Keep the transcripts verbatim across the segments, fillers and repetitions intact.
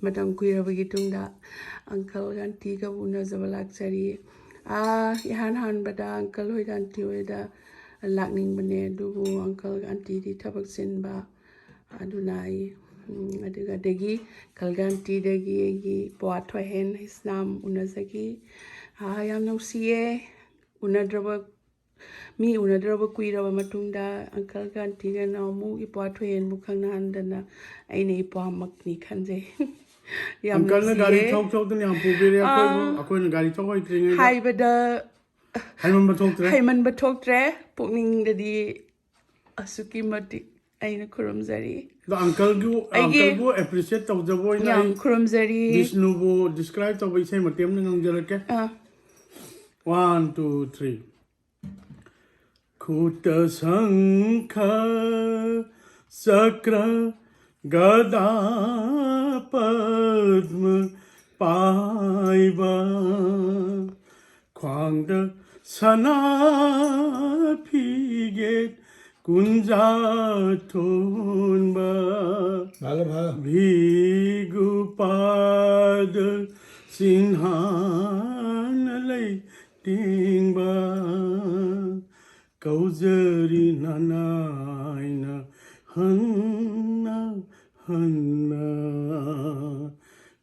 ꯃꯇꯝ ꯀꯨꯏꯔꯕꯒꯤ ꯇꯨꯡꯗ ꯑꯪꯀꯜꯒ ꯑꯟꯇꯤꯒ ꯎꯅꯖꯕ ꯂꯥꯛꯆꯔꯤ꯫ ꯑꯥ, ꯏꯍꯥꯟ ꯍꯥꯟꯕꯗ ꯑꯪꯀꯜ ꯍꯣꯏꯗ, ꯑꯟꯇꯤ ꯍꯣꯏꯗ ꯂꯥꯛꯅꯤꯡꯕꯅꯦ, ꯑꯗꯨꯕꯨ ꯑꯪꯀꯜꯒ ꯑꯟꯇꯤꯗꯤ ꯊꯕꯛ ꯆꯤꯟꯕ, ꯑꯗꯨꯅ ꯑꯩ, ꯎꯝ, ꯑꯗꯨꯒ ꯑꯗꯒꯤ ꯑꯪꯀꯜꯒ ꯑꯟꯇꯤꯗꯒꯤ ꯑꯩꯒꯤ ꯏꯄ꯭ꯋꯥ ꯊꯣꯏꯍꯦꯟ ꯍꯩꯁꯅꯥꯝ ꯎꯅꯖꯈꯤ꯫ ꯑꯥ, ꯌꯥꯝ ꯅꯨꯡꯁꯤꯌꯦ꯫ ꯎꯅꯗ꯭ꯔꯕ, ꯃꯤ ꯎꯅꯗ꯭ꯔꯕ ꯀꯨꯏꯔꯕ ꯃꯇꯨꯡꯗ ꯑꯪꯀꯜꯒ ꯑꯟꯇꯤꯒꯅ ꯑꯃꯨꯛ ꯏꯄ꯭ꯋꯥ ꯊꯣꯏꯍꯦꯟꯕꯨ ꯈꯪꯅꯍꯟꯗꯅ ꯑꯩꯅ ꯏꯄ꯭ꯋꯥꯃꯛꯅꯤ ꯈꯟꯖꯩ꯫ ꯌꯥꯝ ꯑꯪꯀꯜꯅ ꯒꯥꯔꯤ ꯅꯨꯡꯁꯤꯌꯦ꯫ ꯊꯧ ꯊꯧꯗꯅ ꯌꯥꯝ ꯄꯨꯕꯤꯔꯦ ꯑꯩꯈꯣꯏꯕꯨ꯫ ꯑꯥ꯫ ꯑꯩꯈꯣꯏꯅ ꯒꯥꯔꯤ ꯊꯧ ꯍꯩꯇ꯭ꯔꯤꯉꯩꯗ ꯍꯥꯏꯕꯗ ꯍꯩꯃꯟꯕ ꯊꯣꯛꯇ꯭ꯔꯦ꯫ ꯍꯩꯃꯟꯕ ꯊꯣꯛꯇ꯭ꯔꯦ꯫ ꯄꯨꯛꯅꯤꯡꯗꯗꯤ ꯑꯁꯨꯛꯀꯤ ꯃꯇꯤꯛ ꯑꯩꯅ ꯈꯨꯔꯨꯝꯖꯔꯤ꯫ ꯑꯗꯣ ꯑꯪꯀꯜꯒꯤ, ꯑꯩꯒꯤ ꯑꯪꯀꯜꯕꯨ ꯑꯦꯄ꯭ꯔꯤꯁꯤꯌꯦꯠ ꯇꯧꯖꯕ ꯑꯣꯏꯅ ꯌꯥꯝ ꯑꯩ ꯈꯨꯔꯨꯝꯖꯔꯤ꯫ ꯕꯤꯁꯅꯨꯕꯨ ꯗꯤꯁꯀ꯭ꯔꯥꯏꯕ ꯇꯧꯕ ꯏꯁꯩ ꯃꯇꯦꯛ ꯑꯃꯅ ꯉꯪꯖꯔꯛꯀꯦ꯫ ꯑꯥ꯫ One, two, three. खुट शंख चक्र गदा पद्म पाइबा, ख्वांग सना फिगेट कुंजा थोनबा, ꯚꯤꯒꯨ ꯄꯥꯗ ꯆꯤꯟꯍꯥꯟꯅ ꯂꯩ ꯇꯦꯡꯕ, ꯀꯧꯖꯔꯤ ꯅꯅꯥꯏꯅ ꯍꯟꯅ ꯍꯟꯅ꯫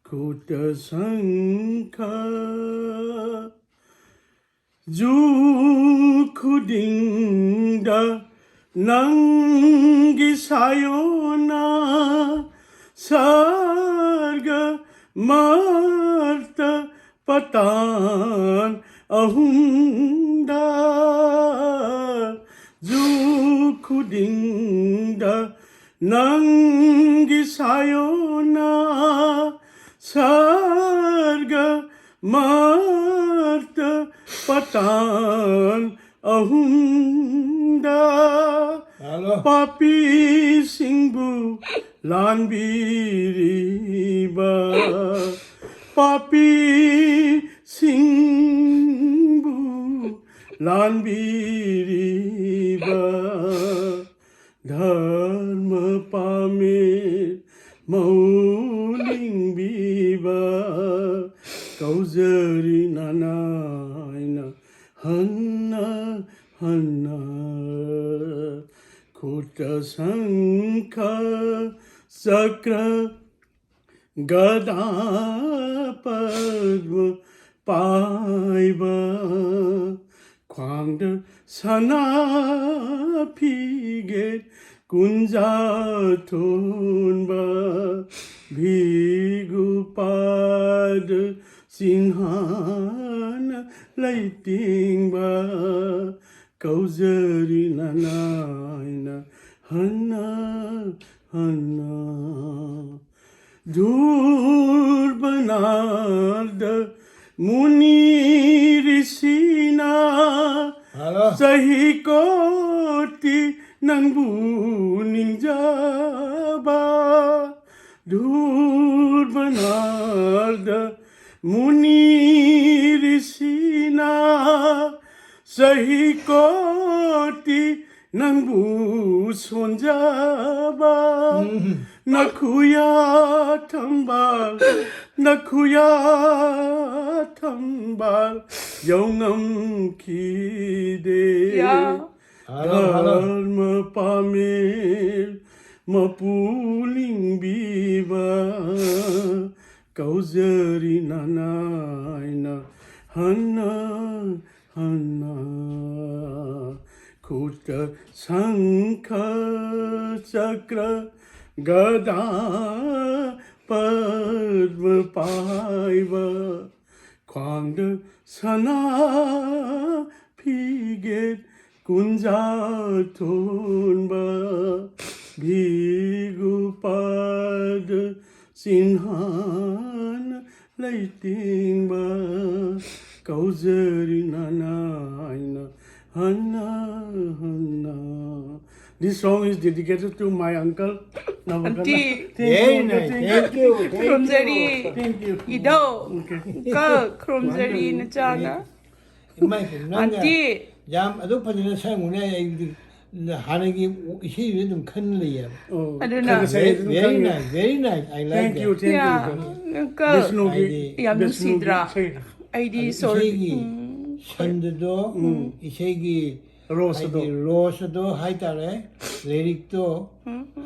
ꯈꯨꯠꯇ ꯁꯪꯈ ꯖꯨ ꯈꯨꯗꯤꯡꯗ ꯅꯪꯒꯤ ꯁꯥꯌꯣꯅ, ꯁꯔꯒ ꯃꯔꯇ ꯄꯇꯥꯟ ꯑꯍꯨꯝꯗ, ꯖꯨ ꯈꯨꯗꯤꯡꯗ ꯅꯪꯒꯤ ꯁꯥꯌꯣꯅ, ꯁꯔꯒ ꯃꯔꯇ ꯄꯇꯥꯟ ꯑꯍꯨꯝꯗ ꯍꯜꯂꯣ꯫ ꯄꯥꯄꯤꯁꯤꯡꯕꯨ ꯂꯥꯟꯕꯤꯔꯤꯕ, ꯄꯥꯄꯤꯁꯤꯡꯕꯨ ꯂꯥꯟꯕꯤꯔꯤꯕ, ꯙꯔꯃ ꯄꯥꯃꯦ ꯃꯧ ꯂꯤꯡꯕꯤꯕ ꯀꯧꯖꯔꯤ ꯅꯅꯥꯏꯅ ꯍꯟꯅ ꯍꯟꯅ꯫ ꯈꯨꯠꯇ ꯁꯪꯈ ꯆꯀ꯭ꯔ ꯒꯗꯥ ꯄꯗ꯭ꯃ ꯄꯥꯏꯕ, ꯈ꯭ꯋꯥꯡꯗ ꯁꯅꯥ ꯐꯤꯒꯦ ꯀꯨꯟꯖꯥ ꯊꯣꯟꯕ, ꯚꯤꯒꯨꯄꯥꯗ ꯆꯤꯟꯍꯥꯅ ꯂꯩꯇꯦꯡꯕ, ꯀꯧꯖꯔꯤ ꯅꯅꯥꯏꯅ ꯍꯟꯅ ꯍꯟꯅ꯫ ꯙꯨꯔꯕꯅꯥꯗ ꯃꯨꯅꯤ ꯔꯤꯁꯤꯅ ꯍꯜꯂꯣ꯫ ꯆꯍꯤ ꯀꯣꯇꯤ ꯅꯪꯕꯨ ꯅꯤꯡꯖꯕ꯫ ꯙꯨꯔꯕꯅꯥꯗ ꯃꯨꯅꯤ ꯔꯤꯁꯤꯅ ꯆꯍꯤ ꯀꯣꯇꯤ ꯅꯪꯕꯨ ꯁꯣꯟꯖꯕ꯫ ꯎꯝ꯫ ꯅꯈꯨꯌꯥ ꯊꯝꯕꯥꯜ, ꯅꯈꯨꯌꯥ ꯊꯝꯕꯥꯜ ꯌꯧꯉꯝꯈꯤꯗꯦ꯫ ꯌꯥ꯫ Hello, hello. ꯙꯔꯃ ꯄꯥꯃꯦꯜ ꯃꯄꯨ ꯂꯤꯡꯕꯤꯕ, ꯀꯧꯖꯔꯤ ꯅꯅꯥꯏꯅ ꯍꯟꯅ ꯍꯟꯅ꯫ ꯈꯨꯠꯇ ꯁꯪꯈ ꯆꯀ꯭ꯔ ꯒꯗꯥ ꯄꯗ꯭ꯃ ꯄꯥꯏꯕ, ꯈ꯭ꯋꯥꯡꯗ ꯁꯅꯥ ꯐꯤꯒꯦ ꯀꯨꯟꯖꯥ ꯊꯣꯟꯕ, ꯚꯤꯒꯨꯄꯥꯗ ꯆꯤꯟꯍꯥꯅ ꯂꯩꯇꯦꯡꯕ, ꯀꯧꯖꯔꯤ ꯅꯅꯥꯏꯅ ꯍꯟꯅ ꯍꯟꯅ꯫ This song is dedicated to my uncle, Navakana. Aunty. Thank you, Very uncle. Nice. Thank you. Thank you. Thank you. Khurumjari. Thank you. Idao. Okay. Uncle, khurumjari, wonderful. Nachana. ꯏꯃꯥꯏ ꯄꯦꯝꯃ, ꯅꯪꯅ ꯑꯟꯇꯤ꯫ ꯌꯥꯝ ꯑꯗꯨꯛ ꯐꯖꯅ ꯁꯛꯂꯝꯒꯅꯤ ꯑꯩꯗꯤ ꯍꯥꯟꯅꯒꯤ ꯏꯁꯩꯗꯨꯗꯤ ꯑꯗꯨꯝ ꯈꯟ ꯂꯩꯌꯦꯕ꯫ ꯑꯣ, ꯑꯗꯨꯅ ꯈꯔ ꯈꯔ ꯑꯗꯨꯝ Very ꯈꯪꯉꯦ꯫ nice, very nice, I like Thank you, that. thank you, Yeah. thank you. Uncle, ꯕꯤꯁꯅꯨꯒꯤ ꯌꯥꯝ ꯕꯤꯁꯅꯨꯒꯤ ꯅꯨꯡꯁꯤꯗ꯭ꯔꯥ? ꯏꯁꯩꯗꯣ꯫ ꯑꯩꯗꯤ ꯑꯗꯨ ꯏꯁꯣꯔ ꯏꯁꯩꯒꯤ ꯁꯟꯗꯨꯗꯣ, ꯏꯁꯩꯒꯤ ꯔꯣꯁ ꯑꯗꯣ꯫ ꯍꯥꯏꯗꯤ ꯔꯣꯁ ꯑꯗꯣ ꯍꯥꯏꯇꯥꯔꯦ, ꯂꯤꯔꯤꯛꯇꯣ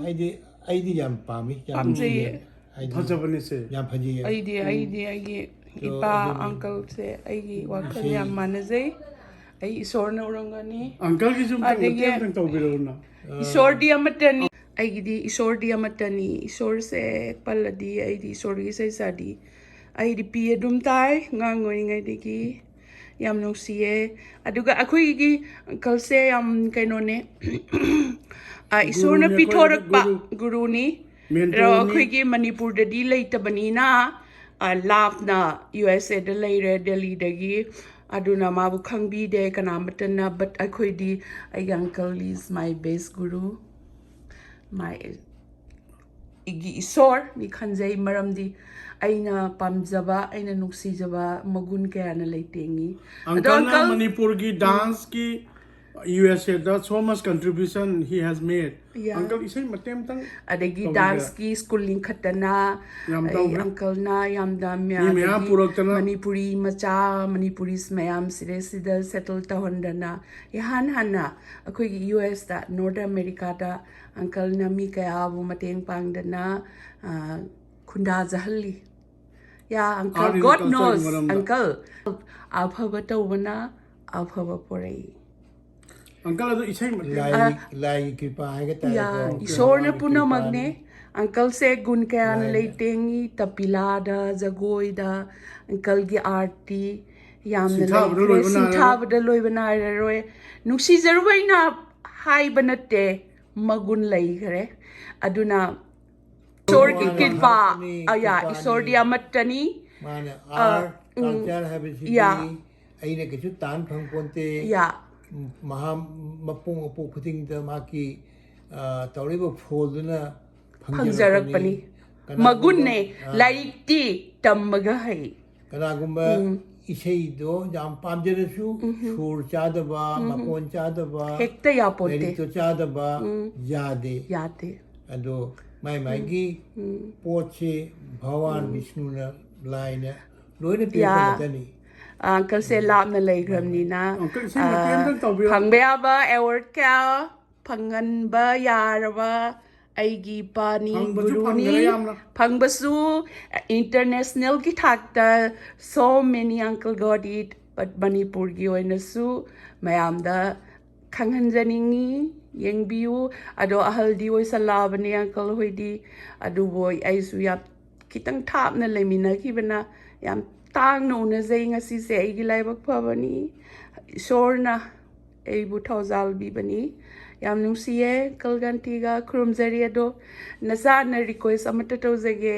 ꯍꯥꯏꯗꯤ ꯑꯩꯗꯤ ꯌꯥꯝ ꯄꯥꯝꯃꯤ, ꯌꯥꯝ ꯄꯥꯝꯖꯩꯌꯦ꯫ ꯅꯨꯡꯁꯤꯌꯦ꯫ ꯍꯥꯏꯗꯤ ꯐꯖꯕꯅꯤꯁꯦ꯫ ꯌꯥꯝ ꯐꯖꯩꯌꯦ꯫ ꯑꯩꯗꯤ ꯑꯩꯗꯤ ꯑꯩꯒꯤ So, ꯏꯄꯥ ꯑꯗꯨꯅ uncleꯁꯦ ꯑꯩꯒꯤ ꯋꯥꯈꯜ ꯏꯁꯩ ꯌꯥꯝ ꯃꯥꯟꯅꯖꯩ꯫ ꯑꯩ ꯏꯁꯣꯔꯅ ꯎꯔꯝꯒꯅꯤ꯫ Uncleꯒꯤꯁꯨ ꯑꯝꯇꯪ ꯑꯗꯒꯤ ꯃꯇꯦꯡ ꯑꯝꯇꯪ ꯇꯧꯕꯤꯔꯛꯎꯅ꯫ ꯏꯁꯣꯔꯗꯤ ꯑꯃꯠꯇꯅꯤ꯫ ꯑꯩꯒꯤꯗꯤ ꯏꯁꯣꯔꯗꯤ ꯑꯃꯠꯇꯅꯤ꯫ ꯏꯁꯣꯔꯁꯦ ꯄꯜꯂꯗꯤ ꯑꯩꯗꯤ ꯏꯁꯣꯔꯒꯤ ꯏꯁꯩ ꯁꯥꯗꯤ꯫ ꯑꯩꯗꯤ ꯄꯤ ꯑꯗꯨꯝ ꯇꯥꯏ ꯑꯉꯥꯡ ꯑꯣꯏꯔꯤꯉꯩꯗꯒꯤ꯫ ꯌꯥꯝ ꯅꯨꯡꯁꯤꯌꯦ꯫ ꯑꯗꯨꯒ ꯑꯩꯈꯣꯏꯒꯤ uncleꯁꯦ ꯌꯥꯝ ꯀꯩꯅꯣꯅꯦ꯫ ꯑ, ꯏꯁꯣꯔꯅ ꯒꯨꯔꯨꯅꯦ, ꯄꯤꯊꯣꯔꯛꯄ ꯑꯩꯈꯣꯏꯒꯤ ꯒꯨꯔꯨ꯫ ꯒꯨꯔꯨꯅꯤ꯫ Mentorꯅꯤ꯫ ꯑꯗꯣ ꯑꯩꯈꯣꯏꯒꯤ ꯃꯅꯤꯄꯨꯔꯗꯗꯤ ꯂꯩꯇꯕꯅꯤꯅ, ꯑ, ꯂꯥꯞꯅ ꯌꯨ ꯑꯦꯁ ꯑꯦꯗ ꯂꯩꯔꯦ, ꯗꯦꯜꯂꯤꯗꯒꯤ꯫ ꯑꯗꯨꯅ ꯃꯥꯕꯨ ꯈꯪꯕꯤꯗꯦ ꯀꯅꯥꯃꯠꯇꯅ, but ꯑꯩꯈꯣꯏꯗꯤ ꯑꯩꯒꯤ uncle is my best guru, my ꯑꯩꯒꯤ ꯏꯁꯣꯔꯅꯤ ꯈꯟꯖꯩ꯫ ꯃꯔꯝꯗꯤ ꯑꯩꯅ ꯄꯥꯝꯖꯕ, ꯑꯩꯅ ꯅꯨꯡꯁꯤꯖꯕ ꯃꯒꯨꯟ ꯀꯌꯥꯅ ꯂꯩꯇꯦꯡꯉꯤ꯫ ꯑꯗꯣ Uncleꯅ uncle, ꯃꯅꯤꯄꯨꯔꯒꯤ danceꯀꯤ U S aid so much contribution he has made. Yeah. Uncle ꯏꯁꯩ ꯃꯇꯦꯛ ꯑꯝꯇꯪ ꯑꯗꯒꯤ ꯇꯧꯕꯤꯒꯦꯔꯥ? Danceꯀꯤ school ꯂꯤꯡꯈꯠꯇꯅ, ꯌꯥꯝ ꯑꯩ ꯇꯧꯈ꯭ꯔꯦ꯫ uncleꯅ ꯌꯥꯝꯅ ꯃꯤ ꯃꯌꯥꯝ ꯑꯗꯒꯤ ꯄꯨꯔꯛꯇꯅ꯫ ꯃꯅꯤꯄꯨꯔꯤ ꯃꯆꯥ, ꯃꯅꯤꯄꯨꯔꯤꯁ ꯃꯌꯥꯝ ꯁꯤꯗꯩꯁꯤꯗ settle ꯇꯧꯍꯟꯗꯅ, ꯏꯍꯥꯟ ꯍꯥꯟꯅ ꯑꯩꯈꯣꯏꯒꯤ ꯌꯨ ꯑꯦꯁꯇ, North Americaꯗ uncleꯅ ꯃꯤ ꯀꯌꯥꯕꯨ ꯃꯇꯦꯡ ꯄꯥꯡꯗꯅ, ꯑ, ꯈꯨꯟꯗꯥꯖꯍꯜꯂꯤ꯫ Yeah, uncle, Art and God culture knows, ꯃꯔꯝꯗ꯫ uncle. ꯑꯐꯕ ꯇꯧꯕꯅ ꯑꯐꯕ ꯄꯣꯔꯛꯏ꯫ Uncle ꯑꯗꯨ ꯏꯁꯩ ꯃꯇꯦꯛ ꯂꯥꯏꯒꯤ ꯂꯥꯏꯒꯤ ꯀ꯭ꯔꯤꯄꯥ ꯍꯥꯏꯒ ꯇꯥꯔꯦꯀꯣ꯫ ꯌꯥ, ꯏꯁꯣꯔꯅ ꯂꯥꯏꯒꯤ ꯄꯨꯝꯅꯃꯛꯅꯦ꯫ ꯀ꯭ꯔꯤꯄꯥꯅꯤ꯫ Uncleꯁꯦ ꯒꯨꯟ ꯀꯌꯥꯅ ꯂꯥꯏꯅ꯫ ꯂꯩꯇꯦꯡꯉꯤ, ꯇꯄꯤꯂꯥꯗ, ꯖꯒꯣꯏꯗ, uncleꯒꯤ artꯇꯤ ꯌꯥꯝꯅ ꯁꯤꯡꯊꯥꯕꯗ ꯂꯩꯈ꯭ꯔꯦ꯫ ꯂꯣꯏꯕ ꯅꯥꯏꯔꯔꯣꯏ꯫ ꯁꯤꯡꯊꯥꯕꯗ ꯂꯣꯏꯕ ꯅꯥꯏꯔꯔꯣꯏ꯫ ꯅꯨꯡꯁꯤꯖꯔꯨꯕ ꯑꯩꯅ ꯍꯥꯏꯕ ꯅꯠꯇꯦ, ꯃꯒꯨꯟ ꯂꯩꯈ꯭ꯔꯦ꯫ ꯑꯗꯨꯅ ꯏꯁꯣꯔꯒꯤ ꯃꯥꯅ ꯀ꯭ꯔꯤꯄꯥ, ꯉꯥꯛꯄꯅꯤ, ꯑꯌꯥ, ꯀ꯭ꯔꯤꯄꯥꯅꯤ꯫ ꯏꯁꯣꯔꯗꯤ ꯑꯃꯠꯇꯅꯤ꯫ ꯃꯥꯅ ꯑ, art ꯎꯝ, culture ꯍꯥꯏꯕꯁꯤꯗꯤ ꯌꯥ꯫ ꯑꯩꯅ ꯀꯩꯁꯨ ꯇꯥꯟ ꯐꯪꯄꯣꯟꯇꯦ꯫ ꯌꯥ꯫ ꯃꯍꯥ ꯃꯄꯣꯛ ꯃꯄꯣꯛ ꯈꯨꯗꯤꯡꯗ ꯃꯍꯥꯛꯀꯤ, ꯑ, ꯇꯧꯔꯤꯕ ꯐꯣꯜꯗꯨꯅ ꯐꯪꯖꯔꯛꯄꯅꯤ꯫ ꯀꯅꯥꯒꯨꯝꯕ, ꯃꯒꯨꯟꯅꯦ꯫ ꯑ, ꯂꯥꯏꯔꯤꯛꯇꯤ ꯇꯝꯃꯒ ꯍꯩ꯫ ꯀꯅꯥꯒꯨꯝꯕ ꯎꯝ꯫ ꯏꯁꯩꯗꯣ ꯌꯥꯝ ꯄꯥꯝꯖꯔꯁꯨ, ꯁꯨꯔ ꯆꯥꯗꯕ, ꯃꯈꯣꯟ ꯆꯥꯗꯕ, ꯍꯦꯛꯇ ꯌꯥꯄꯣꯠꯇꯦ꯫ ꯂꯥꯏꯔꯤꯛꯇꯣ ꯆꯥꯗꯕ ꯌꯥꯗꯦ꯫ ꯌꯥꯗꯦ꯫ ꯑꯗꯣ ꯃꯥꯏ ꯃꯥꯏꯒꯤ ꯄꯣꯠꯁꯦ ꯚꯒꯋꯥꯟ ꯕꯤꯁꯅꯨꯅ, ꯂꯥꯏꯅ ꯂꯣꯏꯅ ꯄꯤꯔꯛꯄ ꯌꯥ꯫ ꯉꯥꯛꯇꯅꯤ꯫ ꯑꯪꯀꯜꯁꯦ ꯂꯥꯞꯅ ꯂꯩꯈ꯭ꯔꯕꯅꯤꯅ, ꯑꯪꯀꯜ, ꯏꯁꯩ ꯃꯇꯦꯛ ꯑꯝꯇꯪ ꯇꯧꯕꯤꯌꯣ꯫ ꯐꯪꯕ ꯌꯥꯕ ꯑꯦꯋꯥꯔꯗ ꯀꯌꯥ ꯐꯪꯍꯟꯕ ꯌꯥꯔꯕ ꯑꯩꯒꯤ ꯏꯄꯥꯅꯤ, ꯐꯪꯕꯁꯨ ꯒꯨꯔꯨꯅꯤ꯫ ꯐꯪꯗ꯭ꯔꯦ ꯌꯥꯝꯅ꯫ ꯐꯪꯕꯁꯨ ꯏꯟꯇꯔꯅꯦꯁꯅꯦꯜꯒꯤ ꯊꯥꯛꯇ so many uncle got it, but ꯃꯅꯤꯄꯨꯔꯒꯤ ꯑꯣꯏꯅꯁꯨ ꯃꯌꯥꯝꯗ ꯈꯪꯍꯟꯖꯅꯤꯡꯉꯤ꯫ ꯌꯦꯡꯕꯤꯌꯨ꯫ ꯑꯗꯣ ꯑꯍꯜꯗꯤ ꯑꯣꯏꯁꯜꯂꯛꯑꯕꯅꯦ ꯑꯪꯀꯜ ꯍꯣꯏꯗꯤ, ꯑꯗꯨꯕꯨ ꯑꯩꯁꯨ ꯌꯥꯝ ꯈꯤꯇꯪ ꯊꯥꯞꯅ ꯂꯩꯃꯤꯟꯅꯈꯤꯕꯅ ꯌꯥꯝ ꯇꯥꯡꯅ ꯎꯅꯖꯩ꯫ ꯉꯁꯤꯁꯦ ꯑꯩꯒꯤ ꯂꯥꯏꯕꯛ ꯐꯕꯅꯤ, ꯏꯁꯣꯔꯅ ꯑꯩꯕꯨ ꯊꯧꯖꯥꯜ ꯄꯤꯕꯅꯤ꯫ ꯌꯥꯝ ꯅꯨꯡꯁꯤꯌꯦ ꯑꯪꯀꯜ ꯑꯟꯇꯤꯒ ꯈꯨꯔꯨꯝꯖꯔꯤ꯫ ꯑꯗꯣ ꯅꯆꯥꯅ ꯔꯤꯀ꯭ꯋꯦꯁ ꯑꯃꯠꯇ ꯇꯧꯖꯒꯦ,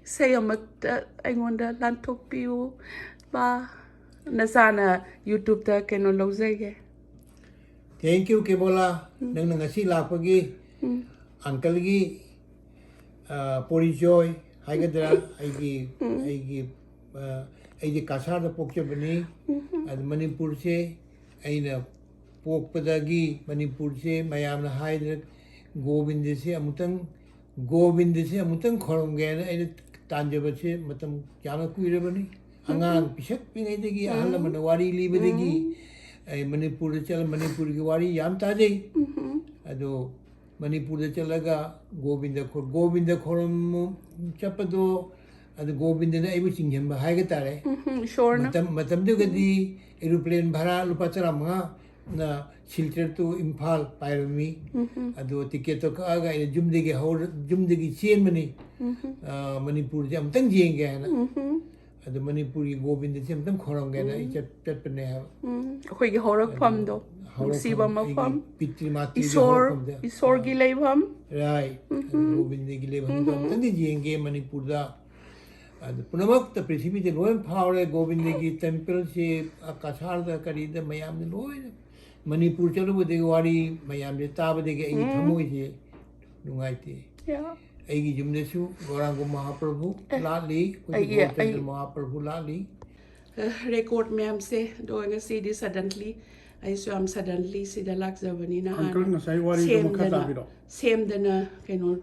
ꯏꯁꯩ ꯑꯃꯠꯇ ꯑꯩꯉꯣꯟꯗ ꯂꯥꯟꯊꯣꯛꯄꯤꯌꯨ ꯄꯥ꯫ ꯅꯆꯥꯅ ꯌꯨꯇ꯭ꯌꯨꯕꯇ ꯀꯩꯅꯣ ꯂꯧꯖꯒꯦ꯫ Thank you, ꯀꯦꯕꯣꯂꯥ꯫ ꯅꯪꯅ ꯉꯁꯤ ꯂꯥꯛꯄꯒꯤ ꯑꯪꯀꯜꯒꯤ, ꯑ, ꯄꯣꯔꯤꯆꯣꯏ ꯍꯥꯏꯒꯗ꯭ꯔꯥ, ꯑꯩꯒꯤ, ꯑꯩꯒꯤ, ꯑ, ꯑꯩꯗꯤ ꯀꯁꯥꯔꯗ ꯄꯣꯛꯆꯕꯅꯤ꯫ ꯑꯗꯨ ꯃꯅꯤꯄꯨꯔꯁꯦ ꯑꯩꯅ ꯄꯣꯛꯄꯗꯒꯤ ꯃꯅꯤꯄꯨꯔꯁꯦ ꯃꯌꯥꯝꯅ ꯍꯥꯏꯗꯅ ꯒꯣꯕꯤꯟꯗꯁꯦ ꯑꯃꯨꯛꯇꯪ, ꯒꯣꯕꯤꯟꯗꯁꯦ ꯑꯃꯨꯛꯇꯪ ꯈꯣꯏꯔꯝꯒꯦꯅ ꯑꯩꯅ ꯇꯥꯟꯖꯕꯁꯦ ꯃꯇꯝ ꯌꯥꯝꯅ ꯀꯨꯏꯔꯕꯅꯤ꯫ ꯑꯉꯥꯡ ꯄꯤꯁꯛ ꯄꯤꯛꯉꯩꯗꯒꯤ ꯑꯍꯜ ꯂꯃꯟꯅ ꯋꯥꯔꯤ ꯂꯤꯕꯗꯒꯤ ꯑꯩ ꯃꯅꯤꯄꯨꯔꯗ ꯆꯠꯂ ꯃꯅꯤꯄꯨꯔꯒꯤ ꯋꯥꯔꯤ ꯌꯥꯝ ꯇꯥꯖꯩ꯫ ꯑꯗꯣ ꯃꯅꯤꯄꯨꯔꯗ ꯆꯠꯂꯒ ꯒꯣꯕꯤꯟꯗ ꯈꯣ-, ꯒꯣꯕꯤꯟꯗ ꯈꯣꯔꯝ ꯆꯠꯄꯗꯣ, ꯑꯗꯨ ꯒꯣꯕꯤꯟꯗꯅ ꯑꯩꯕꯨ ꯆꯤꯡꯁꯤꯟꯕ ꯍꯥꯏꯒ ꯇꯥꯔꯦ꯫ ꯏꯁꯣꯔꯅ꯫ ꯃꯇꯝ, ꯃꯇꯝꯗꯨꯒꯗꯤ ꯑꯦꯔꯣꯄ꯭ꯂꯦꯟ ꯚꯔꯥ ꯂꯨꯄꯥ ꯇꯔꯥꯃꯉꯥꯅ ꯁꯤꯜꯆꯔ to ꯏꯝꯐꯥꯜ ꯄꯥꯏꯔꯝꯃꯤ꯫ ꯑꯗꯣ ꯇꯤꯀꯦꯠꯇꯣ ꯀꯛꯑꯒ ꯑꯩꯅ ꯌꯨꯝꯗꯒꯤ ꯍꯧꯔ-, ꯌꯨꯝꯗꯒꯤ ꯆꯦꯟꯕꯅꯤ꯫ ꯑ, ꯃꯅꯤꯄꯨꯔꯁꯦ ꯑꯃꯨꯛꯇꯪ ꯌꯦꯡꯒꯦ ꯍꯥꯏꯅ꯫ ꯑꯗꯣ ꯃꯅꯤꯄꯨꯔꯒꯤ ꯒꯣꯕꯤꯟꯗꯁꯦ ꯑꯃꯨꯛꯇꯪ ꯈꯣꯏꯔꯝꯒꯦꯅ ꯑꯩ ꯆꯠ-, ꯆꯠꯄꯅꯦ ꯍꯥꯏꯕ꯫ ꯎꯝ, ꯑꯩꯈꯣꯏꯒꯤ ꯍꯧꯔꯛꯐꯝꯗꯣ, ꯍꯧꯔꯛꯐꯝ, ꯅꯨꯡꯁꯤꯕ ꯑꯩꯒꯤ ꯃꯐꯝ, ꯄꯤꯇ꯭ꯔꯤꯃꯥꯇ꯭ꯔꯤꯒꯤ ꯏꯁꯣꯔ, ꯍꯧꯔꯛꯐꯝꯗ꯫ ꯏꯁꯣꯔꯒꯤ ꯂꯩꯐꯝ꯫ Right. ꯒꯣꯕꯤꯟꯗꯒꯤ ꯂꯩꯐꯝꯗꯣ ꯑꯃꯨꯛꯇꯪꯗꯤ ꯌꯦꯡꯒꯦ ꯃꯅꯤꯄꯨꯔꯗ꯫ ꯑꯗꯨ ꯄꯨꯝꯅꯃꯛꯇ ꯄ꯭ꯔꯤꯊꯤꯕꯤꯗ ꯂꯣꯏ ꯐꯥꯎꯔꯦ ꯒꯣꯕꯤꯟꯗꯒꯤ ꯇꯦꯝꯄꯜꯁꯦ, ꯀꯁꯥꯔꯗ ꯀꯔꯤꯗ ꯃꯌꯥꯝꯗ ꯂꯣꯏꯅ꯫ ꯃꯅꯤꯄꯨꯔ ꯆꯠꯂꯨꯕꯗꯒꯤ ꯋꯥꯔꯤ ꯃꯌꯥꯝꯁꯦ ꯇꯥꯕꯗꯒꯤ ꯑꯩꯒꯤ ꯊꯃꯣꯏꯁꯦ ꯅꯨꯡꯉꯥꯏꯇꯦ꯫ ꯌꯥ꯫ ꯑꯩꯒꯤ ꯌꯨꯝꯗꯁꯨ ꯒꯧꯔꯥꯡꯒ ꯃꯍꯥꯄ꯭ꯔꯚꯨ ꯂꯥꯠꯂꯤ, ꯑꯩꯈꯣꯏꯒꯤ ꯑꯩꯒꯤ, ꯒꯣꯔꯆꯟꯗ꯭ꯔ ꯑꯩꯒꯤ ꯃꯍꯥꯄ꯭ꯔꯚꯨ ꯂꯥꯠꯂꯤ꯫ ꯔꯦꯀꯣꯔꯗ ꯃꯌꯥꯝꯁꯦ꯫ ꯑꯗꯣ ꯉꯁꯤꯗꯤ ꯁꯗꯟꯂꯤ, ꯑꯩꯁꯨ ꯌꯥꯝ ꯁꯗꯟꯂꯤ ꯁꯤꯗ ꯂꯥꯛꯆꯕꯅꯤꯅ꯫ ꯑꯪꯀꯜ, ꯍꯥꯟꯅ ꯉꯁꯥꯏ ꯋꯥꯔꯤꯗꯣ ꯃꯈꯥ ꯁꯦꯝꯗꯅ ꯇꯥꯕꯤꯔꯛꯑꯣ꯫ ꯁꯦꯝꯗꯅ ꯀꯩꯅꯣ,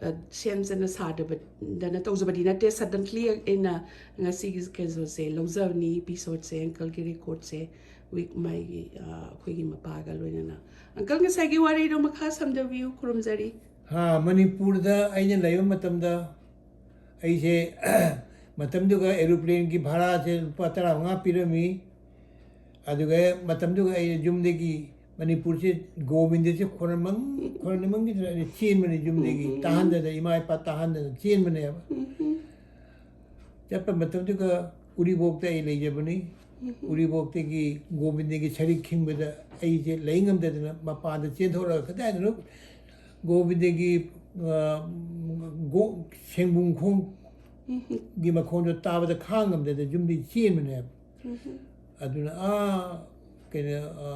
ꯑ, ꯁꯦꯝꯗꯅ ꯁꯥꯗꯕꯗꯅ ꯇꯧꯖꯕꯗꯤ ꯅꯠꯇꯦ꯫ ꯁꯗꯟꯂꯤ ꯑꯩꯅ ꯉꯁꯤꯒꯤ ꯀꯩꯅꯣꯁꯦ ꯂꯧꯖꯕꯅꯤ, ꯑꯦꯄꯤꯁꯣꯗꯁꯦ, ꯑꯪꯀꯜꯒꯤ ꯔꯦꯀꯣꯔꯗꯁꯦ꯫ ꯋꯤꯛ ꯃꯥꯒꯤ, ꯑ, ꯑꯩꯈꯣꯏꯒꯤ ꯃꯄꯥꯒ ꯂꯣꯏꯅꯅ꯫ ꯑꯪꯀꯜ, ꯉꯁꯥꯏꯒꯤ ꯋꯥꯔꯤꯗꯣ ꯃꯈꯥ ꯁꯝꯊꯕꯤꯌꯨ, ꯈꯨꯔꯨꯝꯖꯔꯤ꯫ ꯍꯥ, ꯃꯅꯤꯄꯨꯔꯗ ꯑꯩꯅ ꯂꯩꯕ ꯃꯇꯝꯗ ꯑꯩꯁꯦ ꯃꯇꯝꯗꯨꯒ ꯑꯦꯔꯣꯄ꯭ꯂꯦꯟꯒꯤ ꯚꯔꯥꯁꯦ ꯂꯨꯄꯥ ꯇꯔꯥꯃꯉꯥ ꯄꯤꯔꯝꯃꯤ꯫ ꯑꯗꯨꯒ ꯃꯇꯝꯗꯨꯒ ꯑꯩ ꯌꯨꯝꯗꯒꯤ ꯃꯅꯤꯄꯨꯔꯁꯦ, ꯒꯣꯕꯤꯟꯗꯁꯦ ꯈꯣꯏꯔꯝꯃꯟ-, ꯈꯣꯏꯔꯝꯃꯟꯈꯤꯗꯅ ꯑꯩꯅ ꯆꯦꯟꯕꯅꯤ ꯌꯨꯝꯗꯒꯤ꯫ ꯇꯥꯍꯟꯗꯅ, ꯏꯃꯥ ꯏꯄꯥ ꯇꯥꯍꯟꯗꯅ ꯆꯦꯟꯕꯅꯦꯕ꯫ ꯆꯠꯄ ꯃꯇꯝꯗꯨꯒ ꯎꯔꯤꯄꯣꯛꯇ ꯑꯩ ꯂꯩꯖꯕꯅꯤ꯫ ꯎꯔꯤꯄꯣꯛꯇꯒꯤ ꯒꯣꯕꯤꯟꯗꯒꯤ ꯁꯔꯤꯛ ꯈꯤꯡꯕꯗ ꯑꯩꯁꯦ ꯂꯩ ꯉꯝꯗꯗꯅ ꯃꯄꯥꯟꯗ ꯆꯦꯟꯊꯣꯔꯛꯑꯒ ꯀꯗꯥꯏꯗꯅꯣ ꯒꯣꯕꯤꯟꯗꯒꯤ, ꯑ, ꯒꯣ-, ꯁꯦꯡꯕꯨꯡ ꯈꯣꯡꯒꯤ ꯃꯈꯣꯟꯗꯣ ꯇꯥꯕꯗ ꯈꯥꯡ ꯉꯝꯗꯗꯅ ꯌꯨꯝꯗꯒꯤ ꯆꯦꯟꯕꯅꯦꯕ꯫ ꯑꯗꯨꯅ ꯑꯥ ꯀꯩꯅꯣ, ꯑ,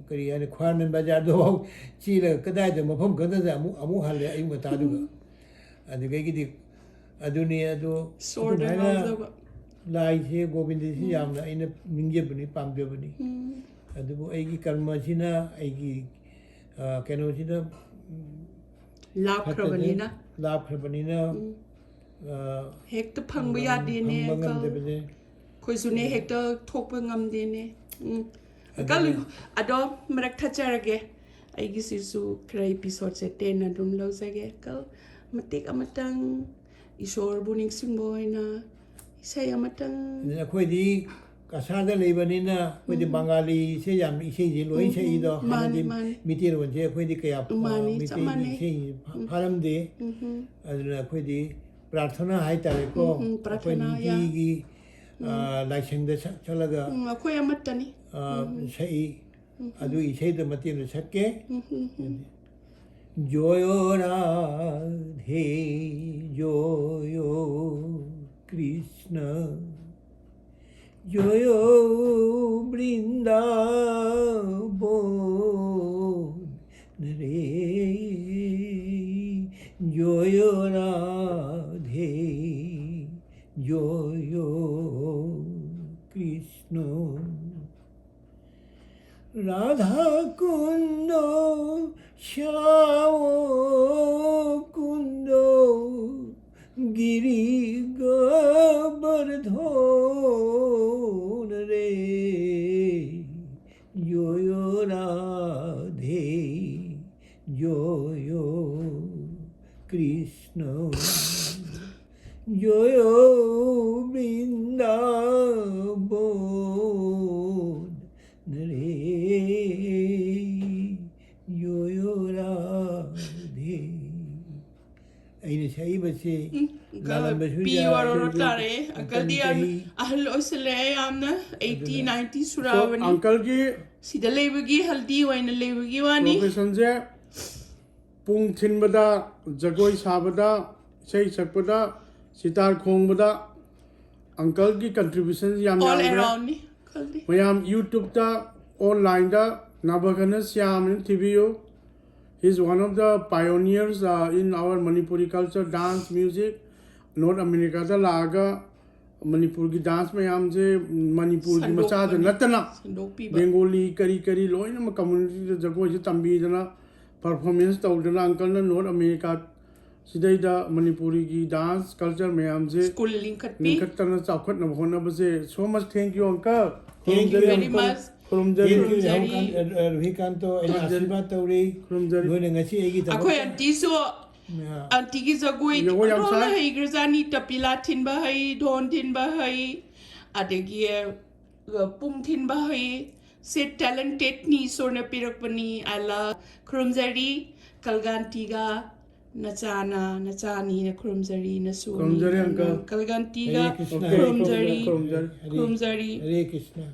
ꯀꯔꯤ ꯍꯥꯏꯅꯤ, ꯈ꯭ꯋꯥꯏꯔꯝꯕꯟ ꯕꯖꯥꯔꯗꯐꯥꯎ ꯆꯦꯜꯂꯒ ꯀꯗꯥꯏꯗ ꯃꯐꯝ ꯈꯪꯗꯗꯅ ꯑꯃꯨꯛ, ꯑꯃꯨꯛ ꯍꯜꯂꯦ ꯑꯌꯨꯛ ꯉꯟꯇꯥꯗꯨꯒ꯫ ꯑꯗꯨꯗꯒꯤꯗꯤ ꯑꯗꯨꯅꯤ ꯑꯗꯣ ꯏꯁꯣꯔꯗ ꯑꯗꯨꯃꯥꯏꯅ ꯉꯥꯎꯖꯕ꯫ ꯂꯥꯏꯁꯦ, ꯒꯣꯕꯤꯟꯗꯁꯤ ꯌꯥꯝꯅ ꯑꯩꯅ ꯅꯤꯡꯖꯕꯅꯤ, ꯄꯥꯝꯖꯕꯅꯤ꯫ ꯑꯗꯨꯕꯨ ꯑꯩꯒꯤ ꯀꯔꯃꯁꯤꯅ ꯑꯩꯒꯤ, ꯑ, ꯀꯩꯅꯣꯁꯤꯗ ꯂꯥꯞꯈ꯭ꯔꯕꯅꯤꯅ꯫ ꯂꯥꯞꯈ꯭ꯔꯕꯅꯤꯅ, ꯑ, ꯍꯦꯛꯇ ꯐꯪꯕ ꯌꯥꯗꯦꯅꯦ, ꯐꯪꯕ ꯑꯪꯀꯜ꯫ ꯉꯝꯗꯕꯁꯦ꯫ ꯑꯩꯈꯣꯏꯁꯨꯅꯦ ꯍꯦꯛꯇ ꯊꯣꯛꯄ ꯉꯝꯗꯦꯅꯦ꯫ ꯎꯝ꯫ ꯑꯪꯀꯜ, ꯑꯗꯣ ꯃꯔꯛ ꯊꯠꯆꯔꯒꯦ꯫ ꯑꯩꯒꯤꯁꯤꯁꯨ ꯈꯔ ꯑꯦꯄꯤꯁꯣꯗꯁꯦ ꯇꯦꯟꯅ ꯑꯗꯨꯝ ꯂꯧꯖꯒꯦ꯫ ꯑꯪꯀꯜ, ꯃꯇꯦꯛ ꯑꯃꯇꯪ ꯏꯁꯣꯔꯕꯨ ꯅꯤꯡꯁꯤꯡꯕ ꯑꯣꯏꯅ ꯏꯁꯩ ꯑꯃꯇꯪ꯫ ꯑꯗꯨꯅ ꯑꯩꯈꯣꯏꯗꯤ ꯀꯁꯥꯔꯗ ꯂꯩꯕꯅꯤꯅ ꯑꯩꯈꯣꯏꯗꯤ ꯕꯪꯒꯥꯂꯤꯁꯦ ꯌꯥꯝ ꯏꯁꯩꯁꯦ ꯂꯣꯏ ꯁꯛꯏꯗꯣ꯫ ꯃꯥꯅꯤ, ꯍꯥꯟꯅꯗꯤ ꯃꯥꯅꯤ꯫ ꯃꯤꯇꯩꯔꯣꯟꯁꯦ ꯑꯩꯈꯣꯏꯗꯤ ꯀꯌꯥ, ꯑ, ꯃꯥꯅꯤ, ꯆꯞ ꯃꯤꯇꯩꯒꯤ ꯃꯥꯅꯩ꯫ ꯏꯁꯩ ꯐꯥ-, ꯐꯥꯔꯝꯗꯦ꯫ ꯑꯗꯨꯅ ꯑꯩꯈꯣꯏꯗꯤ ꯄ꯭ꯔꯥꯔꯊꯅꯥ ꯍꯥꯏꯇꯥꯔꯦꯀꯣ꯫ ꯎꯝ, ꯎꯝ, ꯑꯩꯈꯣꯏ ꯄ꯭ꯔꯥꯔꯊꯅꯥ, ꯌꯥ꯫ ꯅꯨꯡꯇꯤꯒꯤ, ꯑ, ꯂꯥꯏꯁꯪꯗ ꯆꯠ-, ꯆꯠꯂꯒ, ꯎꯝ, ꯑꯩꯈꯣꯏ ꯑꯃꯠꯇꯅꯤ꯫ ꯑ, ꯁꯛꯏ꯫ ꯑꯗꯨ ꯏꯁꯩꯗꯣ ꯃꯇꯦꯛ ꯑꯃ ꯁꯛꯀꯦ꯫ ꯖꯣꯌꯣ ꯔꯥꯙꯦ, ꯖꯣꯌꯣ ꯀ꯭ꯔꯤꯁꯅ, ꯖꯣꯌꯣ বৃন্দাবন রে, জয় রাধে, জয় राधा कुंदो श्याम कुंदो गिरी गोवर्धन रे, জয় রাধে, জয় কৃষ্ণ, জয় বৃন্দাবন রে, জয় রাধে। ꯑꯩꯅ ꯁꯛꯏꯕꯁꯤ ꯎꯝ, ꯂꯥꯜꯂꯝꯕꯁꯨ ꯄꯤ ꯌꯥꯏ꯫ ꯋꯥꯔꯣ ꯇꯥꯔꯦ꯫ ꯑꯪꯀꯜꯗꯤ ꯌꯥꯝ ꯆꯍꯤ ꯑꯍꯜ ꯑꯣꯏꯁꯤꯜꯂꯛꯑꯦ, ꯌꯥꯝꯅ ꯑꯩꯠꯇꯤ, ꯑꯗꯨꯅ ꯅꯥꯏꯟꯇꯤ ꯁꯨꯔꯛꯑꯕꯅꯤ꯫ ꯑꯪꯀꯜꯒꯤ ꯁꯤꯗ ꯂꯩꯕꯒꯤ, ꯍꯦꯜꯗꯤ ꯑꯣꯏꯅ ꯂꯩꯕꯒꯤ ꯋꯥꯅꯤ꯫ ꯄ꯭ꯔꯣꯐꯦꯁꯟꯁꯦ ꯄꯨꯡ ꯊꯤꯟꯕꯗ, ꯖꯒꯣꯏ ꯁꯥꯕꯗ, ꯏꯁꯩ ꯁꯛꯄꯗ, ꯁꯤꯇꯥꯔ ꯈꯣꯡꯕꯗ ꯑꯪꯀꯜꯒꯤ ꯀꯟꯇ꯭ꯔꯤꯕ꯭ꯌꯨꯁꯟ ꯌꯥꯝ All ꯌꯥꯝꯈ꯭ꯔꯦ꯫ Around ꯅꯤ ꯑꯪꯀꯜꯗꯤ꯫ ꯃꯌꯥꯝ YouTube-ꯇ, online-ꯗ ꯅꯥꯚꯥꯈꯥꯅꯥ ꯁ꯭ꯌꯥꯝ ꯍꯥꯏꯅ ꯊꯤꯕꯤꯌꯨ꯫ He is one of the pioneers, uh, in our Manipuri culture, dance, music. North America-ꯗ ꯂꯥꯛꯑꯒ ꯃꯅꯤꯄꯨꯔꯒꯤ ꯗꯥꯟꯁ ꯃꯌꯥꯝꯁꯦ ꯃꯅꯤꯄꯨꯔꯒꯤ ꯃꯆꯥꯗ ꯁꯟꯗꯣꯛꯄꯅꯤ꯫ ꯅꯠꯇꯅ ꯁꯟꯗꯣꯛꯄꯤꯕ꯫ ꯕꯦꯡꯒꯣꯂꯤ ꯀꯔꯤ ꯀꯔꯤ ꯂꯣꯏꯅꯃꯛ ꯀꯝꯃ꯭ꯌꯨꯅꯤꯇꯤꯗ ꯖꯒꯣꯏꯁꯦ ꯇꯝꯕꯤꯗꯅ ꯄꯔꯐꯣꯔꯃꯦꯟꯁ ꯇꯧꯗꯅ ꯑꯪꯀꯜꯅ ꯅꯣꯔꯠ ꯑꯃꯦꯔꯤꯀꯥ ꯁꯤꯗꯩꯗ ꯃꯅꯤꯄꯨꯔꯤꯒꯤ ꯗꯥꯟꯁ ꯀꯜꯆꯔ ꯃꯌꯥꯝꯁꯦ ꯁ꯭ꯀꯨꯜ ꯂꯤꯡꯈꯠꯄꯤ꯫ ꯂꯤꯡꯈꯠꯇꯅ ꯆꯥꯎꯈꯠꯅꯕ ꯍꯣꯠꯅꯕꯁꯦ꯫ So much thank you, uncle. Thank you ꯈꯨꯔꯨꯝꯖꯔꯤ, very uncle꯫ Much꯫ ꯈꯨꯔꯨꯝꯖꯔꯤ꯫ Thank you, ꯈꯨꯔꯨꯝꯖꯔꯤ꯫ Uncle, uh, uh, ꯔꯨꯍꯤꯀꯥꯟꯇꯣ, ꯑꯩꯅ ꯈꯨꯔꯨꯝꯖꯔꯤ꯫ ꯑꯥꯁꯤꯔꯕꯥꯗ ꯇꯧꯔꯤ꯫ ꯈꯨꯔꯨꯝꯖꯔꯤ꯫ ꯅꯣꯏꯅ ꯉꯁꯤ ꯑꯩꯒꯤꯗꯃꯛ ꯑꯩꯈꯣꯏ ꯑꯟꯇꯤꯁꯨ ꯌꯥ꯫ ꯑꯟꯇꯤꯒꯤ ꯖꯒꯣꯏ ꯖꯒꯣꯏ ꯌꯥꯝ ꯂꯣꯏꯅ ꯁꯥꯏ꯫ ꯍꯩꯈ꯭ꯔꯖꯥꯠꯅꯤ꯫ ꯇꯄꯤꯂꯥ ꯊꯤꯟꯕ ꯍꯩ, ꯙꯣꯟ ꯊꯤꯟꯕ ꯍꯩ, ꯑꯗꯒꯤ, ꯑ, ꯄꯨꯡ ꯊꯤꯟꯕ ꯍꯩ꯫ ꯁꯦ ꯇꯦꯂꯦꯟꯇꯦꯠꯅꯤ, ꯏꯁꯣꯔꯅ ꯄꯤꯔꯛꯄꯅꯤ꯫ ꯑꯥꯏ ꯂꯚ, ꯈꯨꯔꯨꯝꯖꯔꯤ꯫ ꯀꯜꯒꯥꯟꯇꯤꯒ ꯅꯆꯥꯅ, ꯅꯆꯥꯅꯤꯅ ꯈꯨꯔꯨꯝꯖꯔꯤ, ꯅꯁꯨꯅꯤ, ꯈꯨꯔꯨꯝꯖꯔꯤ, ꯅꯪꯅ꯫ Uncle꯫ ꯀꯜꯒꯥꯟꯇꯤꯒ ꯍꯔꯦ ꯀ꯭ꯔꯤꯁꯅ꯫ ꯈꯨꯔꯨꯝꯖꯔꯤ꯫ ꯈꯨꯔꯨꯝꯖꯔꯤ꯫ ꯈꯨꯔꯨꯝꯖꯔꯤ꯫ ꯍꯔꯦ ꯀ꯭ꯔꯤꯁꯅ꯫